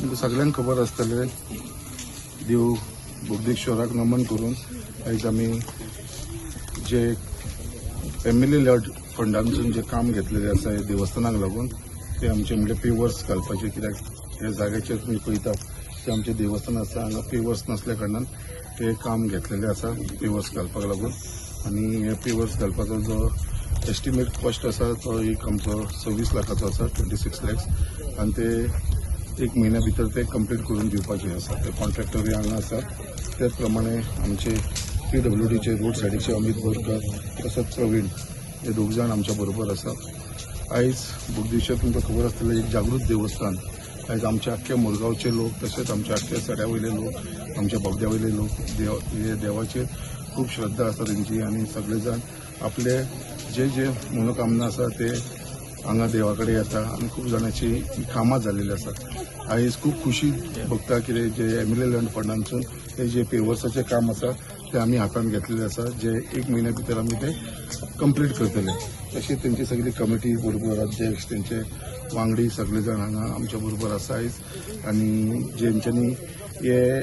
तुमकां सगळ्यांक खबर आसतलें, देव बोगदेश्वराक नमन करून आयज आमी जे एम एल ए लॅड फंडांतसून जे काम घेतलेलें आसा हे देवस्थानाक लागून, ते आमचे म्हणजे पेवर्स घालपाचे, कित्याक ह्या जाग्याचेर तुमी पळयता ते आमचें देवस्थान आसा, हांगा पेवर्स नासल्या कारणान ते काम घेतलेलें आसा पेवर्स घालपाक लागून. आनी हे पेवर्स घालपाचो जो एस्टिमेट कॉस्ट आसा तो एक आमचो 26 लाखाचो आसा, 26 लॅक्स. आनी ते एक म्हयन्या भितर ते कंप्लीट करून दिवपाचे आसा. ते कॉन्ट्रॅक्टरूय हांगा आसा. त्याच प्रमाणे आमचे पीडब्ल्यूडीचे रोड सायडीचे अमित बोरकर तसोच प्रवीण हे दोग जाण आमच्या बरोबर आसा. आयज बोगदेश्वर तुमकां खबर आसतलें एक जागृत देवस्थान. आयज आमच्या आख्ख्या मुरगांवचे लोक तशेंच आमच्या आख्ख्या सड्या वयले लोक, आमच्या बोगद्या वयले लोक देव हे देवाचेर खूब श्रद्धा आसा तेंची आनी सगळे जाण आपले जे जे मनोकामना आसा ते हांगा देवा कडेन येता आनी खूब जाणांची ही कामां जाल्लेली आसा. आयज खूब खुशी भोगता कितें जे एम एल ए लँड फंडांतसून हे जे पेवर्साचें काम आसा ते आमी हातांत घेतलेले आसा, जे एक म्हयन्या भितर आमी ते कंप्लीट करतले. तशीच तेंची सगळी कमिटी बरोबर, अध्यक्ष, तेंचे वांगडी सगळे जाण हांगा आमच्या बरोबर आसा आयज. आनी जेंच्यांनी हे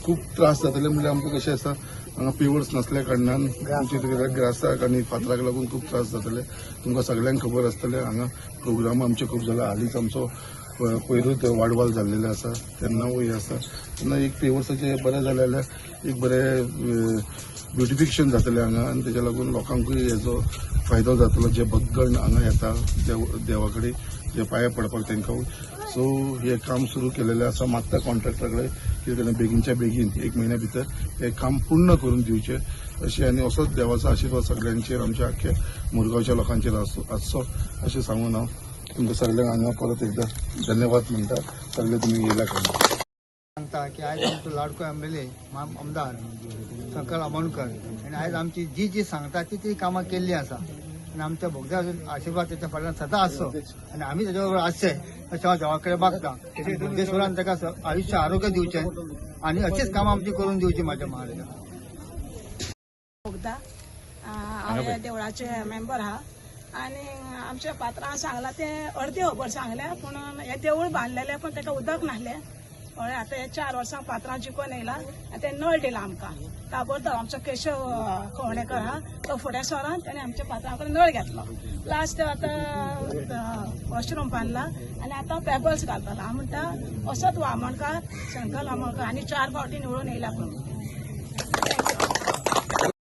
खूब त्रास जातले, म्हणल्यार आमकां कशें आसा हांगा पेवर्स नासल्या कारणान आमचे ग्रासाक आनी फातराक लागून खूब त्रास जातले. तुमकां सगळ्यांक खबर आसतलें हांगा प्रोग्राम आमचे खूब जाला. हालींच आमचो पयरूच वाडवाल जाल्लेलो आसा, तेन्नाय आसा. तेन्ना एक पेवर्साचें बरें जालें जाल्यार एक बरें ब्युटिफिकेशन जातलें हांगा आनी तेज्या लागून लोकांकूय हेजो फायदो जातलो, जे भक्तगण हांगा येता देवा कडेन जे पांये पडपाक तांकां. सो हे काम सुरू केलेलें आसा. मागता कॉन्ट्रॅक्टरा कडेन की ताणें बेगीनच्या बेगीन एक म्हयन्या भितर हें काम पूर्ण करून दिवचें अशें. आनी असोच देवाचो आशिर्वाद सगळ्यांचेर, आमच्या आख्ख्या मुरगांवच्या लोकांचेर आसचो अशें सांगून हांव तुमकां सगळ्यांक हांगा परत एकदा धन्यवाद म्हणटा, सगळे तुमी येयल्या कारणान. सांगता की आयज आमचो लाडको एमएलए आमदार शंकर आमोणकर आनी आयज आमची जी जी सांगता ती ती कामां केल्ली आसा आनी आमच्या भोगद्या आशिर्वाद तेच्या फाटल्यान सदां आसचो आनी आमी तेच्या बरोबर आसचे अशें हांव देवा कडेन मागता. बोगदेश्वरान ताका आयुश्य आरोग्य दिवचें आनी अशीच कामां आमची करून दिवची म्हाज्या महाराजा. बोगदा हांव ह्या देवळाचे मेंबर आहा आनी आमच्या पात्रान सांगलां तें अर्दी खबर सांगल्या, पूण हें देवूळ बांदलेलें पूण ताका उदक नासलें. कळ्ळें, आतां हे 4 वर्सां पात्रां जिखून येयला आनी ते नळ दिला आमकां ताबडतोब. आमचो केशव खवणेकर आहा तो फुडें सरान ताणें आमच्या पात्रां कडेन नळ घेतलो. लास्ट आतां वॉशरूम बांदला आनी आतां पेबल्स घालतलो. हांव म्हणटा असोच वामणकार, शंकर वामणकर आनी 4 फावटी निवडून येयला पूण